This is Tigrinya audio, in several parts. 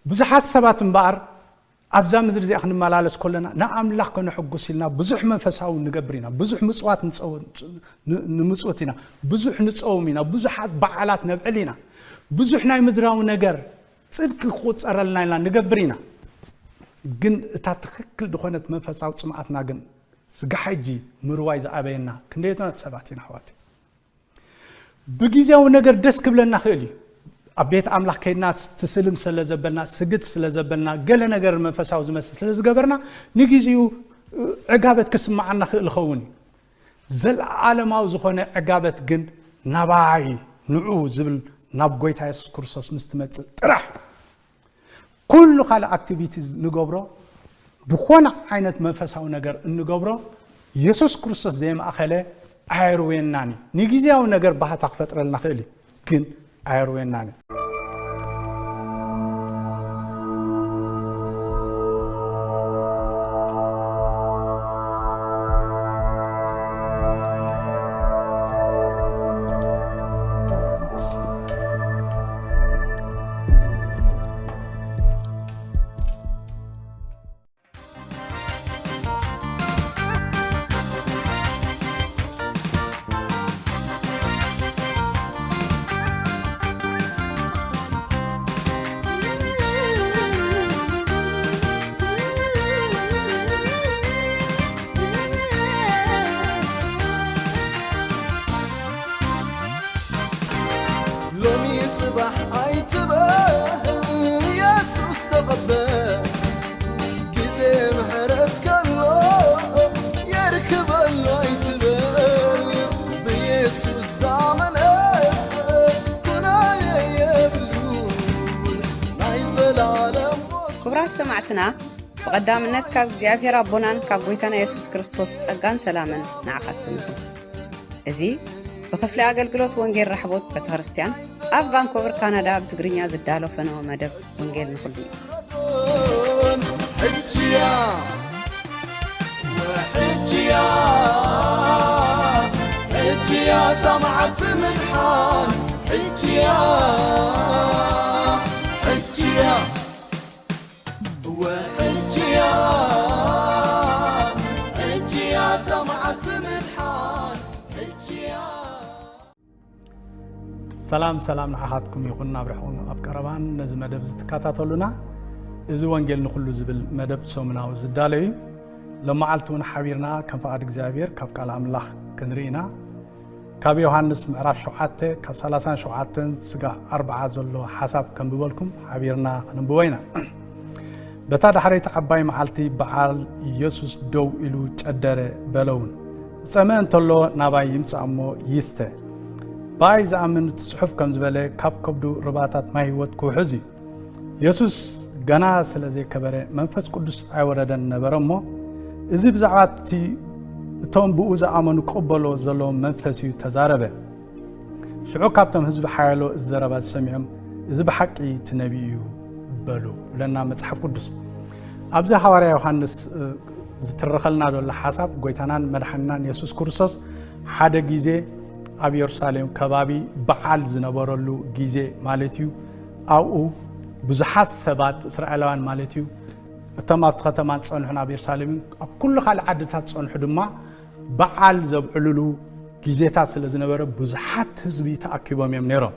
ብዙሓት ሰባት እምበኣር ኣብዛ ምድሪ እዚኣ ክንመላለስ ከለና ንኣምላኽ ከነሕጉስ ኢልና ብዙሕ መንፈሳዊ ንገብር ኢና። ብዙሕ ምጽዋት ንጸው-፣ ን-፣ ንምጽውት ኢና። ብዙሕ ንጸውም ኢና። ብዙሓት በዓላት ነብዕል ኢና። ብዙሕ ናይ ምድራዊ ነገር ጽድቂ ክቑጸረልና ኢልና ንገብር ኢና። ግን እታ ትኽክል ዝኾነት መንፈሳዊ ጽምኣትና ግን ስጋ ሕጂ ምርዋይ ዝኣበየና ክንደየናት ሰባት ኢና ኣሕዋት። ብግዜያዊ ነገር ደስ ክብለና ክእል እዩ። ኣብ ቤት ኣምላኽ ከይድና ትስልም ስለ ዘበልና፣ ስግድ ስለ ዘበልና፣ ገለ ነገር መንፈሳዊ ዝመስል ስለ ዝገበርና ንግዜኡ ዕጋበት ክስምዓና ክእል ይኸውን እዩ። ዘለዓለማዊ ዝኾነ ዕጋበት ግን ናባይ ንዑ ዝብል ናብ ጎይታ የሱስ ክርስቶስ ምስ ትመጽእ ጥራሕ። ኩሉ ካልእ ኣክቲቪቲ ንገብሮ፣ ዝኾነ ዓይነት መንፈሳዊ ነገር እንገብሮ የሱስ ክርስቶስ ዘይማእኸለ ኣየርውየናን እዩ። ንግዜያዊ ነገር ባህታ ክፈጥረልና ክእል እዩ፣ ግን ኣየርውየናን እዩ። ሎሚ ጽባሕ ኣይትበል፣ የሱስ ተቐበል። ግዜ ምሕረት ከሎ የርክበሉ ኣይትበል። ብየሱስ ዝኣመነ ኩናየ የብሉን፣ ናይ ዘላለም ሞት። ክቡራት ሰማዕትና፣ ብቐዳምነት ካብ እግዚኣብሔር ኣቦናን ካብ ጐይታና የሱስ ክርስቶስ ጸጋን ሰላምን ንዓኻትኩም ይኹን። እዚ ብኽፍሊ ኣገልግሎት ወንጌል ራሕቦት ቤተክርስትያን ኣብ ቫንኮቨር ካናዳ ብትግርኛ ዝዳሎ ፈነወ መደብ ወንጌል ንኹሉ እዩ። ሕጂያ ወሕጂያ ሕጂያ እታ መዓልቲ ምድሓን ሕጂያ ሕጂያ ወሕጂያ ሕጂያ እታ መዓልቲ ምድሓን ሕጂያ። ሰላም ሰላም ንዓኻትኩም ይኹን፣ ኣብ ርሑቕን ኣብ ቀረባን ነዚ መደብ ዝትከታተሉና። እዚ ወንጌል ንኹሉ ዝብል መደብ ሰሙናዊ ዝዳሎ እዩ። ሎመዓልቲ እውን ሓቢርና ከም ፍቓድ እግዚኣብሔር ካብ ቃል ኣምላኽ ክንርኢ ኢና። ካብ ዮሃንስ ምዕራፍ ሸውዓተ ካብ ሰላሳን ሸውዓተን ስጋዕ ኣርብዓ ዘሎ ሓሳብ ከንብበልኩም ሓቢርና ከነንብቦ ኢና። በታ ዳሕረይቲ ዓባይ መዓልቲ በዓል ኢየሱስ ደው ኢሉ ጨደረ፣ በለ እውን፣ ዝጸምአ እንተሎ ናባይ ይምጻእ እሞ ይስተ። ብኣይ ዝኣምን እቲ ጽሑፍ ከም ዝበለ ካብ ከብዱ ርባታት ማይ ህይወት ክውሕዝ እዩ። የሱስ ገና ስለ ዘይከበረ መንፈስ ቅዱስ ኣይወረደን ነበረ እሞ፣ እዚ ብዛዕባ እቲ እቶም ብኡ ዝኣመኑ ክቕበሎ ዘለዎም መንፈስ እዩ ተዛረበ። ሽዑ ካብቶም ህዝቢ ሓያሎ እዚ ዘረባ ዝሰሚዖም፣ እዚ ብሓቂ እቲ ነቢይ እዩ በሉ፣ ይብለና መጽሓፍ ቅዱስ። ኣብዚ ሃዋርያ ዮሃንስ፣ እ፣ ዝትረኸልና ዘሎ ሓሳብ፣ ጎይታናን መድሓኒናን የሱስ ክርስቶስ ሓደ ግዜ ኣብ የሩሳሌም ከባቢ በዓል ዝነበረሉ ግዜ ማለት እዩ። ኣብኡ ብዙሓት ሰባት እስራኤላውያን ማለት እዩ፣ እቶም ኣብቲ ከተማ ዝጸንሑን ኣብ የሩሳሌምን ኣብ ኩሉ ካልእ ዓድታት ዝጸንሑ ድማ በዓል ዘብዕልሉ ግዜታት ስለ ዝነበረ ብዙሓት ህዝቢ ተኣኪቦም እዮም ነይሮም።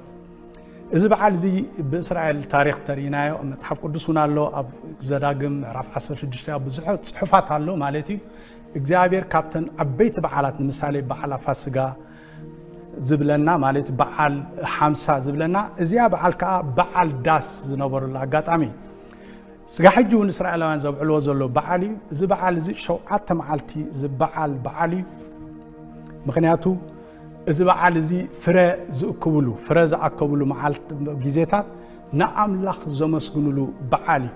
እዚ በዓል እዚ ብእስራኤል ታሪኽ ተርኢናዮ ኣብ መጽሓፍ ቅዱስ እውን ኣሎ፣ ኣብ ዘዳግም ምዕራፍ ዓሰርተ ሽዱሽተ ኣብ ብዙሕ ጽሑፋት ኣሎ ማለት እዩ። እግዚኣብሔር ካብተን ዓበይቲ በዓላት ንምሳሌ በዓል ፋስጋ ዝብለና ማለት በዓል ሓምሳ ዝብለና እዚኣ በዓል ከዓ በዓል ዳስ ዝነበረሉ ኣጋጣሚ እዩ። ስጋ ሕጂ እውን እስራኤላውያን ዘብዕልዎ ዘለዉ በዓል እዩ። እዚ በዓል እዚ ሸውዓተ መዓልቲ ዝበዓል በዓል እዩ። ምኽንያቱ እዚ በዓል እዚ ፍረ ዝእክብሉ፣ ፍረ ዝኣከብሉ መዓልቲ፣ ግዜታት ንኣምላኽ ዘመስግንሉ በዓል እዩ።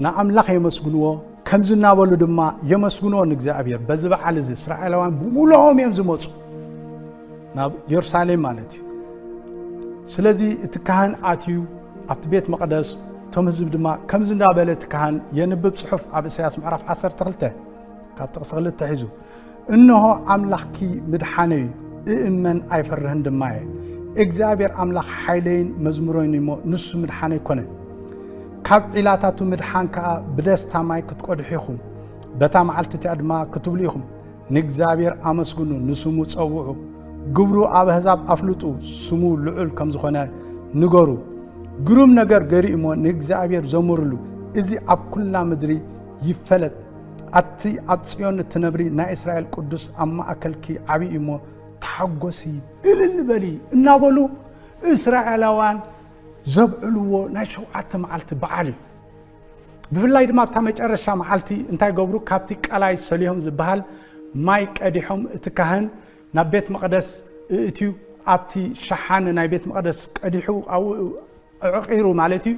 ንኣምላኽ የመስግንዎ፣ ከምዚ እናበሉ ድማ የመስግንዎ ንእግዚኣብሔር። በዚ በዓል እዚ እስራኤላውያን ብምሉኦም እዮም ዝመፁ ናብ የሩሳሌም ማለት እዩ። ስለዚ እቲ ካህን ኣትዩ ኣብቲ ቤት መቕደስ፣ እቶም ህዝቢ ድማ ከምዚ እንዳበለ እቲ ካህን የንብብ። ጽሑፍ ኣብ እሳያስ ምዕራፍ ዓሰርተ ክልተ ካብ ጥቕሲ ክልተ ሒዙ፣ "እንሆ ኣምላኽኪ ምድሓነይ እዩ፣ እእመን ኣይፈርህን ድማ እየ። እግዚኣብሔር ኣምላኽ ሓይለይን መዝሙረይን እሞ ንሱ ምድሓነይ ኮነ። ካብ ዒላታቱ ምድሓን ከኣ ብደስታ ማይ ክትቀድሑ ኢኹም። በታ መዓልቲ እቲኣ ድማ ክትብሉ ኢኹም፣ ንእግዚኣብሔር ኣመስግኑ፣ ንስሙ ጸውዑ፣ ግብሩ ኣብ ኣህዛብ ኣፍልጡ፣ ስሙ ልዑል ከም ዝኾነ ንገሩ። ግሩም ነገር ገይሩ እሞ ንእግዚኣብሔር ዘምሩሉ፣ እዚ ኣብ ኩላ ምድሪ ይፈለጥ። ኣቲ ኣብ ጽዮን እትነብሪ ናይ እስራኤል ቅዱስ ኣብ ማእከልኪ ዓብዪ እሞ ተሓጎሲ፣ እልል በሊ እናበሉ እስራኤላውያን ዘብዕልዎ ናይ ሸውዓተ መዓልቲ በዓል እዩ። ብፍላይ ድማ ኣብታ መጨረሻ መዓልቲ እንታይ ገብሩ? ካብቲ ቀላይ ሰሊሆም ዝበሃል ማይ ቀዲሖም እቲ ካህን ናብ ቤት መቕደስ እእትዩ፣ ኣብቲ ሸሓኒ ናይ ቤት መቕደስ ቀዲሑ ኣብኡ ኣዕቒሩ ማለት እዩ።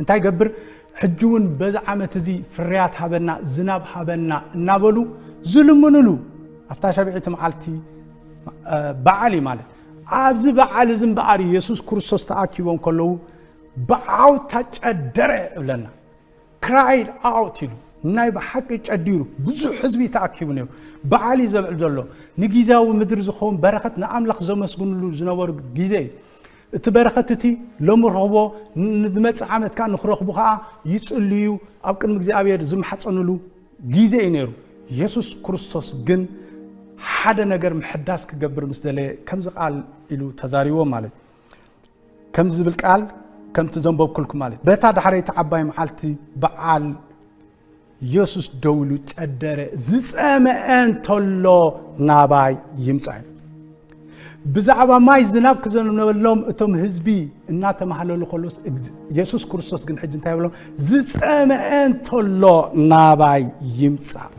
እንታይ ገብር? ሕጂ እውን በዚ ዓመት እዚ ፍርያት ሃበና፣ ዝናብ ሃበና እናበሉ ዝልምኑሉ ኣብታ ሻብዒቲ መዓልቲ በዓል እዩ ማለት። ኣብዚ በዓል እዚ እምበኣር የሱስ ክርስቶስ ተኣኪቦም ከለዉ ብዓውታ ጨደረ እብለና። ክራይድ ኣውት ኢሉ ናይ ብሓቂ ጨዲሩ ብዙሕ ህዝቢ ተኣኪቡ ነይሩ። በዓል እዩ ዘብዕል ዘሎ። ንጊዜያዊ ምድሪ ዝኸውን በረኸት ንኣምላኽ ዘመስግንሉ ዝነበሩ ግዜ እዩ። እቲ በረኸት እቲ ሎሚ ረኽቦ ንዝመጽእ ዓመት ከኣ ንኽረኽቡ ከኣ ይጽልዩ፣ ኣብ ቅድሚ እግዚኣብሔር ዝመሓጸንሉ ግዜ እዩ ነይሩ። የሱስ ክርስቶስ ግን ሓደ ነገር ምሕዳስ ክገብር ምስ ደለየ ከምዚ ቃል ኢሉ ተዛሪቦ ማለት ከምዚ ዝብል ቃል ከምቲ ዘንበብኩልኩም ማለት በታ ዳሕረይቲ ዓባይ መዓልቲ በዓል የሱስ ደው ኢሉ ጨደረ፣ ዝጸመአ እንተሎ ናባይ ይምጻእ። ብዛዕባ ማይ ዝናብ ክዘንበሎም እቶም ህዝቢ እናተማህለሉ ከሎስ የሱስ ክርስቶስ ግን ሕጂ እንታይ ይብሎም? ዝጸመአ እንተሎ ናባይ ይምጻእ።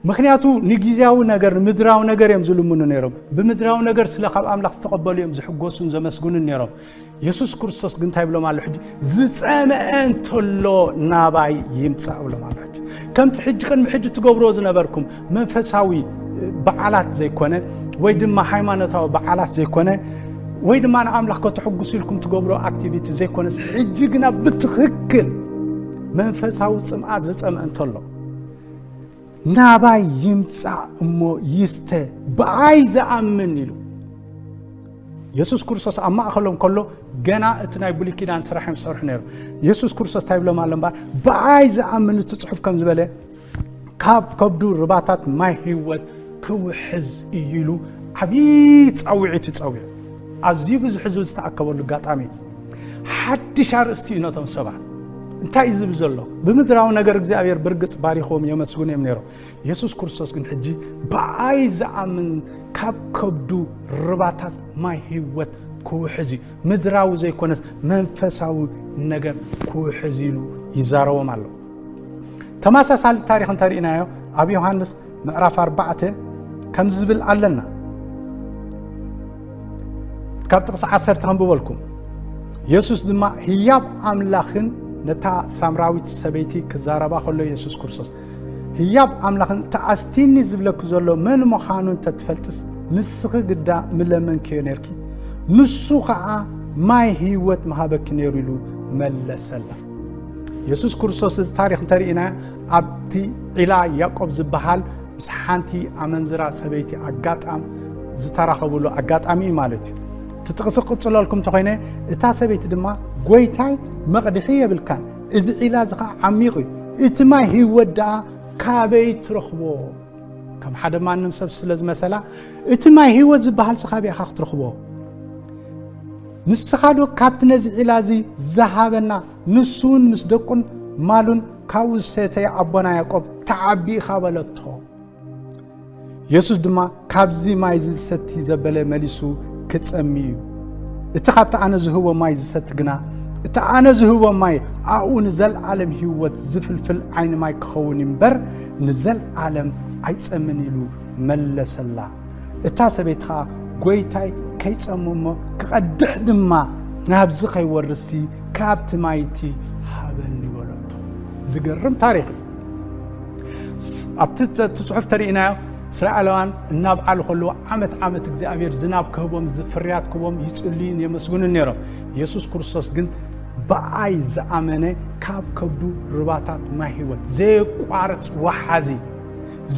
ምክንያቱ ንግዜያዊ ነገር ንምድራዊ ነገር እዮም ዝልምኑ ነይሮም። ብምድራዊ ነገር ስለ ካብ ኣምላኽ ዝተቐበሉ እዮም ዝሕጎሱን ዘመስግኑን ነይሮም። የሱስ ክርስቶስ ግን እንታይ ብሎም ኣሎ? ሕጂ ዝጸመአ እንተሎ ናባይ ይምጻእ ብሎም ኣሎ። ሕጂ ከምቲ ሕጂ ቅድሚ ሕጂ ትገብርዎ ዝነበርኩም መንፈሳዊ በዓላት ዘይኮነ ወይ ድማ ሃይማኖታዊ በዓላት ዘይኮነ ወይ ድማ ንኣምላኽ ከተሕጉሱ ኢልኩም ትገብርዎ ኣክቲቪቲ ዘይኮነስ ሕጂ ግና ብትኽክል መንፈሳዊ ጽምኣት ዝጸምአ እንተሎ ናባይ ይምጻእ እሞ ይስተ ብኣይ ዝኣምን ኢሉ። የሱስ ክርስቶስ ኣብ ማእኸሎም ከሎ ገና እቲ ናይ ብሉይ ኪዳን ስራሕ እዮም ዝሰርሑ ነይሮም። የሱስ ክርስቶስ እንታይ ይብሎም ኣሎ እምበኣር? ብኣይ ዝኣምን እቲ ጽሑፍ ከም ዝበለ ካብ ከብዱ ርባታት ማይ ህይወት ክውሕዝ እዩ ኢሉ ዓብዪ ጻውዒት ይጸውዕ። ኣዝዩ ብዙሕ ህዝቢ ዝተኣከበሉ ኣጋጣሚ እዩ። ሓድሽ ኣርእስቲ እዩ ነቶም ሰባት። እንታይ እዩ ዝብል ዘሎ? ብምድራዊ ነገር እግዚኣብሔር ብርግጽ ባሪኽዎም የመስግኑ እዮም ነይሮም። የሱስ ክርስቶስ ግን ሕጂ ብኣይ ዝኣምን ካብ ከብዱ ርባታት ማይ ህይወት ክውሕዝ እዩ። ምድራዊ ዘይኮነስ መንፈሳዊ ነገር ክውሕዝ ኢሉ ይዛረቦም ኣሎ። ተመሳሳሊ ታሪኽ እንተርኢናዮ ኣብ ዮሃንስ ምዕራፍ ኣርባዕተ ከምዚ ዝብል ኣለና። ካብ ጥቕሲ ዓሰርተ ከንብበልኩም። የሱስ ድማ ህያብ ኣምላኽን ነታ ሳምራዊት ሰበይቲ ክዛረባ ከሎ የሱስ ክርስቶስ ህያብ ኣምላኽን እቲ ኣስቲኒ ዝብለኪ ዘሎ መን ምዃኑ እንተትፈልጥስ ንስኺ ግዳ ምለመንክዮ ነርኪ፣ ንሱ ኸዓ ማይ ህይወት ምሃበኪ ነይሩ ኢሉ መለሰላ። የሱስ ክርስቶስ እዚ ታሪኽ እንተርኢና ኣብቲ ዒላ ያዕቆብ ዝበሃል ምስ ሓንቲ ኣመንዝራ ሰበይቲ ኣጋጣም ዝተራኸብሉ ኣጋጣሚ እዩ ማለት እዩ። እቲ ጥቕሲ ክቕጽለልኩም እንተኾይነ እታ ሰበይቲ ድማ ጎይታይ መቕድሒ የብልካን፣ እዚ ዒላ እዚ ኸዓ ዓሚቕ እዩ፣ እቲ ማይ ህይወት ደኣ ካበይ ትረኽቦ? ከም ሓደ ማንም ሰብ ስለ ዝመሰላ እቲ ማይ ህይወት ዝበሃል ሲ ካበይ ኢኻ ክትረኽቦ? ንስኻ ዶ ካብቲ ነዚ ዒላ እዚ ዝሃበና ንሱ እውን ምስ ደቁን ማሉን ካብኡ ዝሰተየ ኣቦና ያዕቆብ ተዓቢ ኢኻ በለቶ። የሱስ ድማ ካብዚ ማይ እዚ ዝሰቲ ዘበለ መሊሱ ክጸሚ እዩ። እቲ ካብቲ ኣነ ዝህቦ ማይ ዝሰቲ ግና እቲ ኣነ ዝህቦ ማይ ኣብኡ ንዘለዓለም ህይወት ዝፍልፍል ዓይኒ ማይ ክኸውን እዩ እምበር ንዘለዓለም ኣይጸምን ኢሉ መለሰላ። እታ ሰበይቲ ኸዓ ጎይታይ ከይጸሙ እሞ ክቐድሕ ድማ ናብዚ ከይወርስሲ ካብቲ ማይቲ ሃበኒ በለቶ። ዝገርም ታሪኽ እዩ። ኣብቲ እቲ ጽሑፍ ተርእናዮ እስራኤላውያን እናብዓሉ ከለዉ ዓመት ዓመት እግዚኣብሔር ዝናብ ክህቦም ዝፍርያት ክህቦም ይጽልዩን የመስግኑን ነይሮም። የሱስ ክርስቶስ ግን ብኣይ ዝኣመነ ካብ ከብዱ ርባታት ማይ ህይወት ዘየቋርጽ ወሓዚ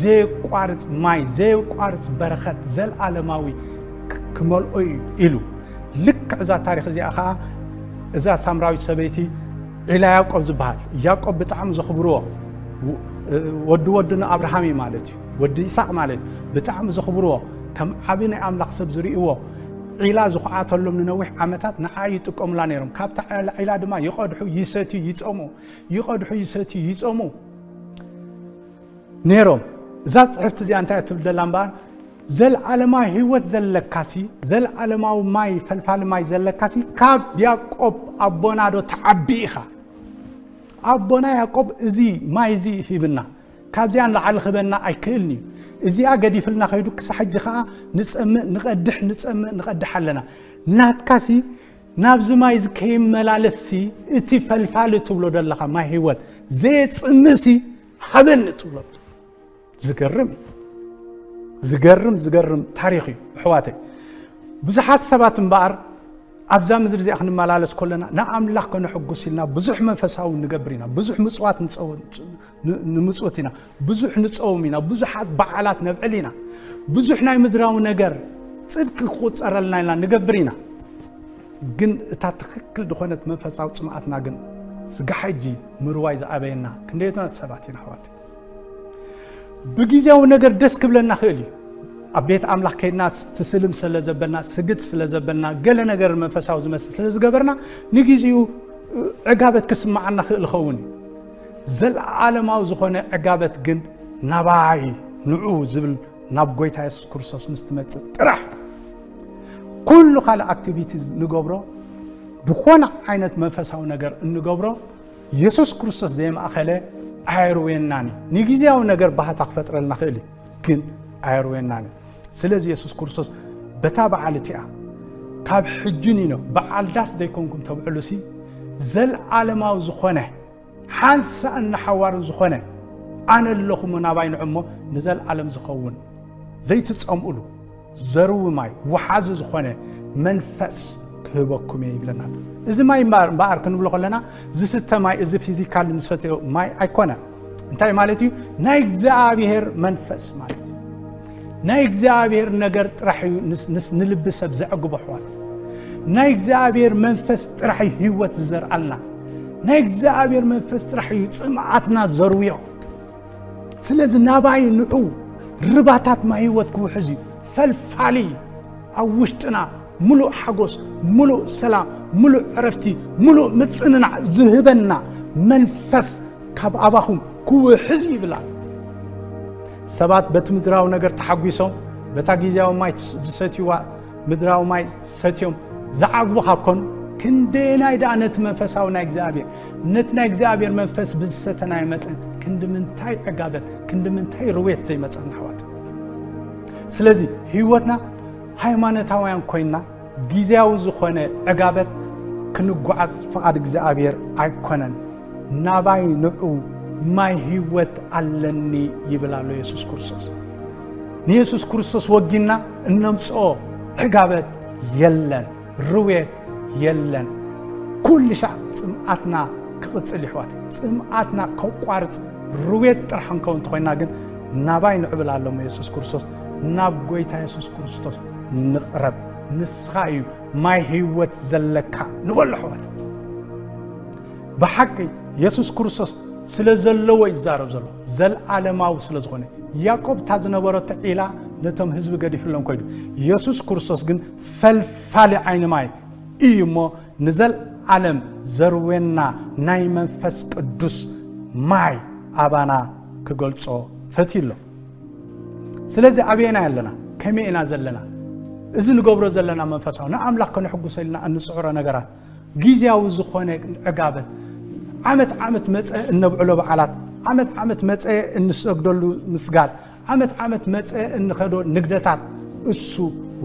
ዘየቋርጽ ማይ ዘየቋርጽ በረኸት ዘለዓለማዊ ክመልኦ እዩ ኢሉ። ልክዕ እዛ ታሪኽ እዚኣ ኸዓ እዛ ሳምራዊት ሰበይቲ ዒላ ያዕቆብ ዝበሃል፣ ያዕቆብ ብጣዕሚ ዘኽብርዎ፣ ወዲ ወዲ ንኣብርሃም እዩ ማለት እዩ፣ ወዲ ይስሐቅ ማለት እዩ። ብጣዕሚ ዘኽብርዎ፣ ከም ዓቢ ናይ ኣምላኽ ሰብ ዝርእይዎ፣ ዒላ ዝኹዓተሎም ንነዊሕ ዓመታት ንዓ ይጥቀሙላ ነይሮም። ካብታ ዒላ ድማ ይቐድሑ፣ ይሰትዩ፣ ይጸምኡ፣ ይቐድሑ፣ ይሰትዩ፣ ይጸምኡ ነይሮም። እዛ ጽሕፍቲ እዚኣ እንታይ ትብል ዘላ እምበኣር፣ ዘልዓለማዊ ህይወት ዘለካሲ፣ ዘልዓለማዊ ማይ፣ ፈልፋሊ ማይ ዘለካሲ፣ ካብ ያዕቆብ ኣቦና ዶ ትዓቢ ኢኻ? ኣቦና ያዕቆብ እዚ ማይ እዚ ሂብና፣ ካብዚኣ ንላዕሊ ክህበና ኣይክእልን እዩ። እዚኣ ገዲፍልና ከይዱ ክሳብ ሕጂ ኸኣ ንጸምእ፣ ንቐድሕ፣ ንጸምእ፣ ንቐድሕ ኣለና። ናትካሲ ናብዚ ማይ እዚ ከይመላለስሲ፣ እቲ ፈልፋሊ ትብሎ ዘለኻ ማይ ህይወት ዘየጽምእሲ ሃበኒ ትብሎ። ዝገርም እዩ። ዝገርም፣ ዝገርም ታሪኽ እዩ ኣሕዋተይ። ብዙሓት ሰባት እምበኣር ኣብዛ ምድሪ እዚኣ ክንመላለስ ከለና ንኣምላኽ ከነሕጉስ ኢልና ብዙሕ መንፈሳዊ ንገብር ኢና። ብዙሕ ምጽዋት ንጸው-፣ ን-፣ ንምጽውት ኢና። ብዙሕ ንጸውም ኢና። ብዙሓት በዓላት ነብዕል ኢና። ብዙሕ ናይ ምድራዊ ነገር ጽድቂ ክቑጸረልና ኢልና ንገብር ኢና። ግን እታ ትኽክል ዝኾነት መንፈሳዊ ጽምኣትና ግን ስጋሕ ሕጂ ምርዋይ ዝኣበየና ክንደየናት ሰባት ኢና ኣሕዋት። ብግዜያዊ ነገር ደስ ክብለና ክእል እዩ። ኣብ ቤት ኣምላኽ ከይድና ትስልም ስለ ዘበልና፣ ስግድ ስለ ዘበልና፣ ገለ ነገር መንፈሳዊ ዝመስል ስለ ዝገበርና፣ ንግዜኡ ዕጋበት ክስምዓና ክእል ይኸውን እዩ። ዘለዓለማዊ ዝኾነ ዕጋበት ግን ናባይ ንዑ ዝብል ናብ ጎይታ የሱስ ክርስቶስ ምስ ትመጽእ ጥራሕ። ኩሉ ካልእ ኣክቲቪቲ ንገብሮ፣ ዝኾነ ዓይነት መንፈሳዊ ነገር እንገብሮ፣ የሱስ ክርስቶስ ዘየማእኸለ ኣየርውየናን እዩ። ንግዜያዊ ነገር ባህታ ክፈጥረልና ክእል እዩ፣ ግን ኣየርውየናን እዩ። ስለዚ የሱስ ክርስቶስ በታ በዓል እቲኣ፣ ካብ ሕጂ ንኢኖ በዓል ዳስ ዘይኮንኩም ተብዕሉሲ፣ ዘለዓለማዊ ዝኾነ ሓንሳእን ንሓዋርን ዝኾነ ኣነ ኣለኹ እሞ ናባይ ንዑ እሞ ንዘለዓለም ዝኸውን ዘይትጸምኡሉ ዘርዊ ማይ ወሓዚ ዝኾነ መንፈስ ክህበኩም እየ ይብለና ኣሎ። እዚ ማይ እምበኣር፣ እምበኣር ክንብሎ ከለና ዝስተ ማይ፣ እዚ ፊዚካል ንሰትዮ ማይ ኣይኮነን። እንታይ ማለት እዩ? ናይ እግዚኣብሔር መንፈስ ማለት እዩ። ናይ እግዚኣብሔር ነገር ጥራሕ እዩ ንስ-፣ ንስ-፣ ንልቢ ሰብ ዘዕግቦ ኣሕዋት። ናይ እግዚኣብሔር መንፈስ ጥራሕ እዩ ህይወት ዝዘርኣልና። ናይ እግዚኣብሔር መንፈስ ጥራሕ እዩ ጽምኣትና ዘርውዮ። ስለዚ ናባይ ንዑ፣ ርባታት ማይ ህይወት ክውሕዝ እዩ። ፈልፋሊ ኣብ ውሽጥና ምሉእ ሓጎስ፣ ምሉእ ሰላም፣ ምሉእ ዕረፍቲ፣ ምሉእ ምጽንናዕ ዝህበና መንፈስ ካብ ኣባኹም ክውሕዝ ይብላ። ሰባት በቲ ምድራዊ ነገር ተሓጒሶም፣ በታ ግዜያዊ ማይ ዝሰትይዋ ምድራዊ ማይ ሰትዮም ዝዓግቡ ካብ ኮኑ፣ ክንደየናይ ደኣ ነቲ መንፈሳዊ ናይ እግዚኣብሔር፣ ነቲ ናይ እግዚኣብሔር መንፈስ ብዝሰተናዮ መጠን ክንዲ ምንታይ ዕጋበት፣ ክንዲ ምንታይ ርዌት ዘይመጸና ኣሕዋት። ስለዚ ህይወትና ሃይማኖታውያን ኮይንና ግዜያዊ ዝኾነ ዕጋበት ክንጓዓዝ ፍቓድ እግዚኣብሔር ኣይኮነን። ናባይ ንዑ፣ ማይ ህይወት ኣለኒ ይብል ኣሎ የሱስ ክርስቶስ። ንየሱስ ክርስቶስ ወጊና እነምጽኦ ዕጋበት የለን፣ ርዌት የለን። ኩሉ ሻዕ ጽምኣትና ክቕጽል ይሕዋት፣ ጽምኣትና ከቋርጽ ርዌት ጥራሕ እንከውን እንተኾይና ግን ናባይ ንዑ ብል ኣሎ የሱስ ክርስቶስ። ናብ ጎይታ የሱስ ክርስቶስ ንቕረብ። ንስኻ እዩ ማይ ህይወት ዘለካ ንበሎ ኣሕዋት። ብሓቂ የሱስ ክርስቶስ ስለ ዘለዎ እዩ ዝዛረብ ዘሎ፣ ዘለዓለማዊ ስለ ዝኾነ። ያዕቆብ እታ ዝነበረቶ ዒላ ነቶም ህዝቢ ገዲፍሎም ከይዱ። የሱስ ክርስቶስ ግን ፈልፋሊ ዓይኒ ማይ እዩ እሞ ንዘለዓለም ዘርዌና ናይ መንፈስ ቅዱስ ማይ ኣባና ክገልጾ ፈትዩ ኣሎ። ስለዚ ኣበየና ኣለና? ከመይ ኢና ዘለና? እዚ ንገብሮ ዘለና መንፈሳዊ ንኣምላኽ ከነሕጉሰ ኢልና እንጽዕሮ ነገራት፣ ግዜያዊ ዝኾነ ዕጋበት፣ ዓመት ዓመት መጸ እነብዕሎ በዓላት፣ ዓመት ዓመት መጸ እንሰግደሉ ምስጋድ፣ ዓመት ዓመት መጸ እንኸዶ ንግደታት፣ እሱ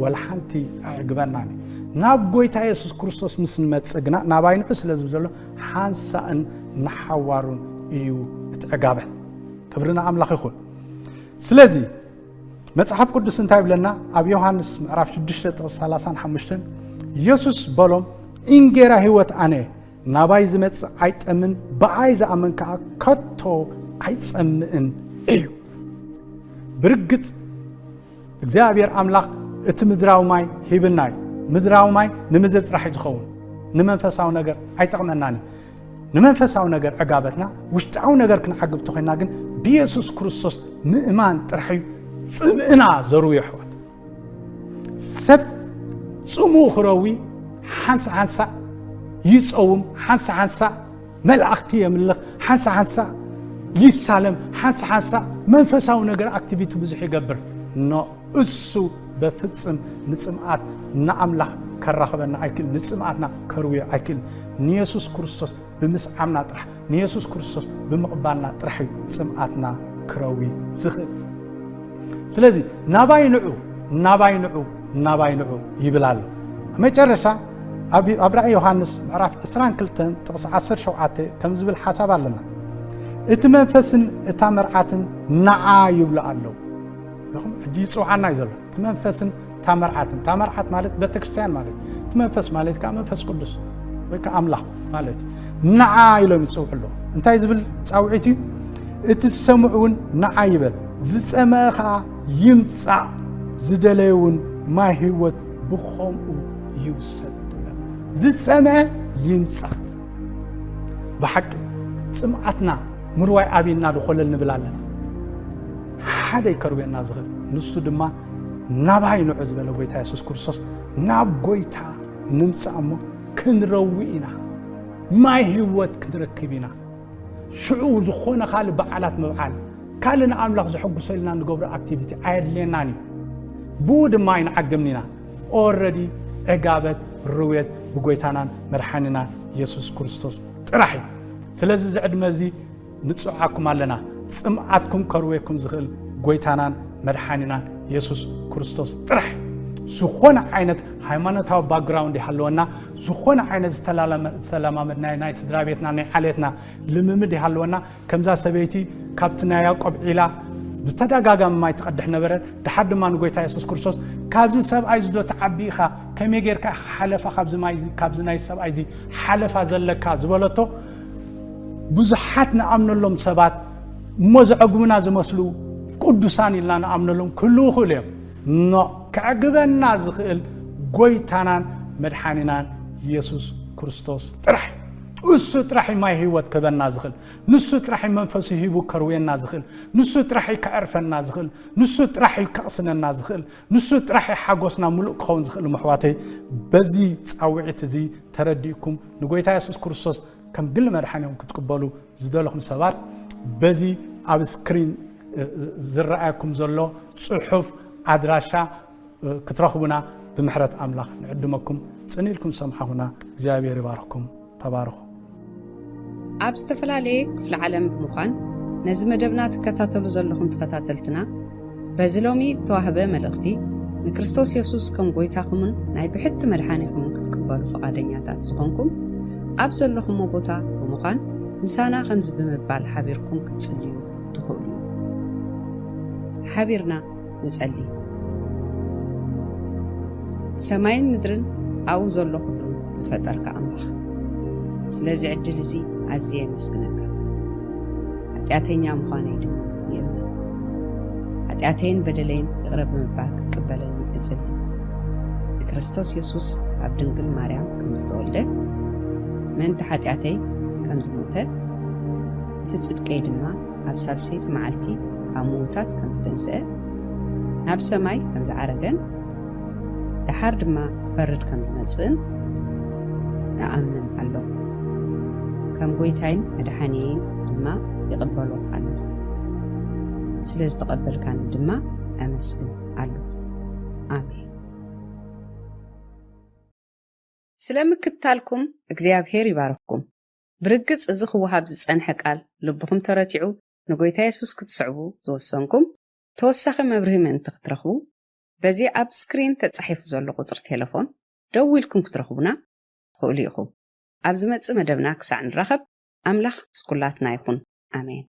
ወላ ሓንቲ ኣዕግበናን እዩ። ናብ ጎይታ የሱስ ክርስቶስ ምስ ንመጽእ ግና፣ ናባይ ንዑ ስለ ዝብል ዘሎ፣ ሓንሳእን ንሓዋሩን እዩ እቲ ዕጋበት። ክብሪ ንኣምላኽ ይኹን። ስለዚ መጽሓፍ ቅዱስ እንታይ ይብለና? ኣብ ዮሃንስ ምዕራፍ ሽዱሽተ ጥቕሲ ሰላሳን ሓሙሽተን፣ የሱስ በሎም፣ "እንጌራ ህይወት ኣነ፣ ናባይ ዝመጽእ ኣይጠምን፣ ብኣይ ዝኣምን ከኣ ከቶ ኣይጸምእን እዩ።" ብርግጽ እግዚኣብሔር ኣምላኽ እቲ ምድራዊ ማይ ሂብና እዩ። ምድራዊ ማይ ንምድሪ ጥራሕ እዩ ዝኸውን፣ ንመንፈሳዊ ነገር ኣይጠቕመናን እዩ። ንመንፈሳዊ ነገር ዕጋበትና፣ ውሽጣዊ ነገር ክንዓግብ ተኾይና ግን ብየሱስ ክርስቶስ ምእማን ጥራሕ እዩ ጽምእና ዘርዊ ኣሕዋት። ሰብ ጽምኡ ክረዊ ሓንሳ ሓንሳ ይጸውም፣ ሓንሳ ሓንሳ መልኣኽቲ የምልኽ፣ ሓንሳ ሓንሳ ይሳለም፣ ሓንሳ ሓንሳ መንፈሳዊ ነገር ኣክቲቪቲ ብዙሕ ይገብር። ኖ፣ እሱ በፍጽም ንጽምኣት ንኣምላኽ ከራኽበና ኣይክእል፣ ንጽምኣትና ከርውዮ ኣይክእል። ንየሱስ ክርስቶስ ብምስዓምና ጥራሕ፣ ንየሱስ ክርስቶስ ብምቕባልና ጥራሕ እዩ ጽምኣትና ክረዊ ዝኽእል። ስለዚ ናባይ ንዑ፣ ናባይ ንዑ፣ ናባይ ንዑ ይብል ኣሎ። መጨረሻ ኣብ ኣብ ራእይ ዮሃንስ ምዕራፍ ዕስራን ክልተን ጥቕሲ ዓሰርተ ሸውዓተ ከም ዝብል ሓሳብ ኣለና። እቲ መንፈስን እታ መርዓትን ንዓ ይብሉ ኣለዉ። ርኹም ሕጂ ይጽውዓና እዩ ዘሎ። እቲ መንፈስን እታ መርዓትን፣ እታ መርዓት ማለት ቤተክርስትያን ማለት እዩ። እቲ መንፈስ ማለት ከዓ መንፈስ ቅዱስ ወይ ከዓ ኣምላኽ ማለት እዩ። ንዓ ኢሎም ይጽውዑ ኣለዉ። እንታይ ዝብል ጻውዒት እዩ? እቲ ዝሰምዑ እውን ንዓ ይበል፣ ዝጸመአ ከዓ ይምጻእ፣ ዝደለየ እውን ማይ ህይወት ብኸምኡ ይውሰድ። ዝጸመአ ይምጻእ። ብሓቂ ጽምኣትና ምርዋይ ኣብይና ድኾለል ንብል ኣለና። ሓደ ይከርብየና ዝኽእል፣ ንሱ ድማ ናባይ ንዑ ዝበለ ጎይታ የሱስ ክርስቶስ፣ ናብ ጎይታ ንምጻእ እሞ ክንረዊ ኢና። ማይ ህይወት ክንረክብ ኢና። ሽዑ ዝኾነ ካልእ በዓላት ምብዓል፣ ካልእ ንኣምላኽ ዘሐጉሰልና ንገብሮ ኣክቲቪቲ ኣየድልየናን እዩ። ብኡ ድማ ኣይንዓግምን ኢና። ኦረዲ ዕጋበት ርውየት ብጎይታናን መድሓኒናን የሱስ ክርስቶስ ጥራሕ እዩ። ስለዚ እዚ ዕድመ እዚ ንጽውዓኩም ኣለና። ጽምኣትኩም ከርውየኩም ዝኽእል ጎይታናን መድሓኒናን የሱስ ክርስቶስ ጥራሕ እዩ። ዝኾነ ዓይነት ሃይማኖታዊ ባክግራውንድ ይሃለወና፣ ዝኾነ ዓይነት ዝተላላመ-፣ ዝተለማመድናዮ ናይ ስድራ ቤትና ናይ ዓሌትና ልምምድ ይሃለወና፣ ከምዛ ሰበይቲ ካብቲ ናይ ያዕቆብ ዒላ ብተደጋጋሚ ማይ ትቐድሕ ነበረት። ድሓር ድማ ንጎይታ የሱስ ክርስቶስ፣ "ካብዚ ሰብኣይ እዚ ዶ ትዓቢ ኢኻ? ከመይ ጌርካ ኢኻ ሓለፋ ካብዚ ማይ እዚ፣ ካብዚ ናይ ሰብኣይ እዚ ሓለፋ ዘለካ?" ዝበለቶ፣ ብዙሓት ንኣምነሎም ሰባት እሞ ዘዕግቡና ዝመስሉ ቅዱሳን ኢልና ንኣምነሎም ክህልዉ ይኽእሉ እዮም። ኖ፣ ከዕግበና ዝኽእል ጎይታናን መድሓኒናን የሱስ ክርስቶስ ጥራሕ። እሱ ጥራሕ እዩ ማይ ህይወት ክህበና ዝኽእል። ንሱ ጥራሕ እዩ መንፈሱ ሂቡ ከርውየና ዝኽእል። ንሱ ጥራሕ እዩ ከዕርፈና ዝኽእል። ንሱ ጥራሕ እዩ ከቕስነና ዝኽእል። ንሱ ጥራሕ እዩ ሓጎስና ምሉእ ክኸውን ዝኽእል። ምሕዋተይ፣ በዚ ጻውዒት እዚ ተረዲእኩም ንጎይታ የሱስ ክርስቶስ ከም ግሊ መድሓኒኹም ክትቅበሉ ዝደለኹም ሰባት፣ በዚ ኣብ ስክሪን፣ እ፣ ዝረኣየኩም ዘሎ ጽሑፍ ኣድራሻ፣ እ፣ ክትረኽቡና ብምሕረት ኣምላኽ ንዕድመኩም። ጽን ኢልኩም ሰምሓኹና። እግዚኣብሔር ይባርኽኩም። ተባረኹ። ኣብ ዝተፈላለየ ክፍለ ዓለም ብምዃን ነዚ መደብና ትከታተሉ ዘለኹም ተኸታተልትና፣ በዚ ሎሚ ዝተዋህበ መልእኽቲ ንክርስቶስ የሱስ ከም ጎይታኹምን ናይ ብሕቲ መድሓኒኹምን ክትቅበሉ ፍቓደኛታት ዝኾንኩም፣ ኣብ ዘለኹሞ ቦታ ብምዃን ምሳና ከምዚ ብምባል ሓቢርኩም ክትጽልዩ ትኽእሉ። ሓቢርና ንጸሊ። ሰማይን ምድርን ኣብኡ ዘሎ ኩሉ ዝፈጠርካ ኣምላኽ፣ ስለዚ ዕድል እዚ ኣዝየ የመስግነካ። ሓጢኣተኛ ምዃነይ ድማ ይእመን። ሓጢኣተይን በደለይን ይቕረ ብምባል ክትቅበለኒ እጽሊ። ንክርስቶስ የሱስ ኣብ ድንግል ማርያም ከም ዝተወልደ፣ ምእንቲ ሓጢኣተይ ከም ዝሞተ፣ እቲ ጽድቀይ ድማ ኣብ ሳልሰይቲ መዓልቲ ካብ ምዉታት ከም ዝተንስአ፣ ናብ ሰማይ ከም ዝዓረገን፣ ደሓር ድማ ክፈርድ ከም ዝመጽእን እኣምን ኣለኹ። ከም ጎይታይን መድሓኒየይን ድማ ይቕበሎ ኣለኹ። ስለ ዝተቐበልካኒ ድማ ኣመስግን ኣለኹ። ኣሜን። ስለ ምክትታልኩም እግዚኣብሔር ይባርኽኩም። ብርግጽ እዚ ክወሃብ ዝጸንሐ ቃል ልብኹም ተረቲዑ ንጎይታ የሱስ ክትስዕቡ ዝወሰንኩም፣ ተወሳኺ መብርሂ ምእንቲ ክትረኽቡ፣ በዚ ኣብ ስክሪን ተጻሒፉ ዘሎ ቁጽሪ ቴሌፎን ደዊልኩም ክትረኽቡና ትኽእሉ ኢኹም። ኣብ ዝመጽእ መደብና ክሳዕ ንራኸብ፣ ኣምላኽ ምስ ኩላትና ይኹን። ኣሜን።